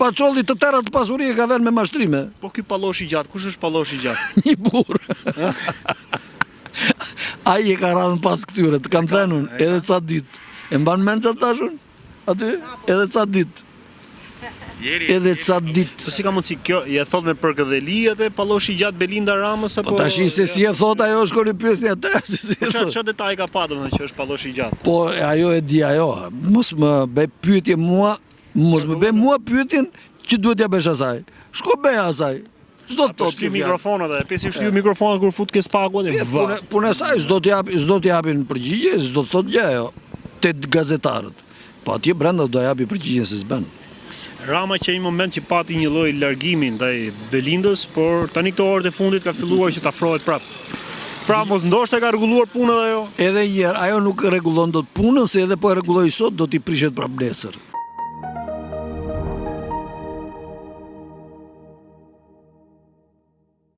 Pacolli të tëra atë pasuri e ka vënë me mashtrime. Po ky palloshi i gjatë, kush është palloshi i gjatë? Një burrë. Ai e ka radhën pas këtyre, të kam thënë unë, edhe ca ditë. E mban mend çfarë thashë unë? Aty, edhe ca ditë. Edhe ca ditë. Po si ka mundësi kjo, e thotë me përkëdheli atë palloshi i gjatë Belinda Ramës apo Po tash se si e thotë ajo shkoni pyesni atë se si e po thotë. Çfarë detaj ka pa domethënë që është palloshi i gjatë? Po ajo e di ajo, mos më bëj pyetje mua, mos më bëj mua pyetjen që duhet t'ia bësh asaj. Shko bëj asaj. S'do të po thotë shty mikrofonat, e pesi shtyu mikrofonat kur fut ke SPAK-u aty. Puna, puna e saj s'do të jap, s'do të japin përgjigje, s'do të thotë gjë ajo te gazetarët. Po atje brenda do japi përgjigjen se s'bën. Rama që një moment që pati një lloj largimi ndaj Belindës, por tani këto orët e fundit ka filluar që të afrohet prapë. Pra mos ndoshta e ka rregulluar punën ajo? Edhe një herë, ajo nuk rregullon dot punën, se edhe po e rregulloi sot do t'i prishet prapë nesër.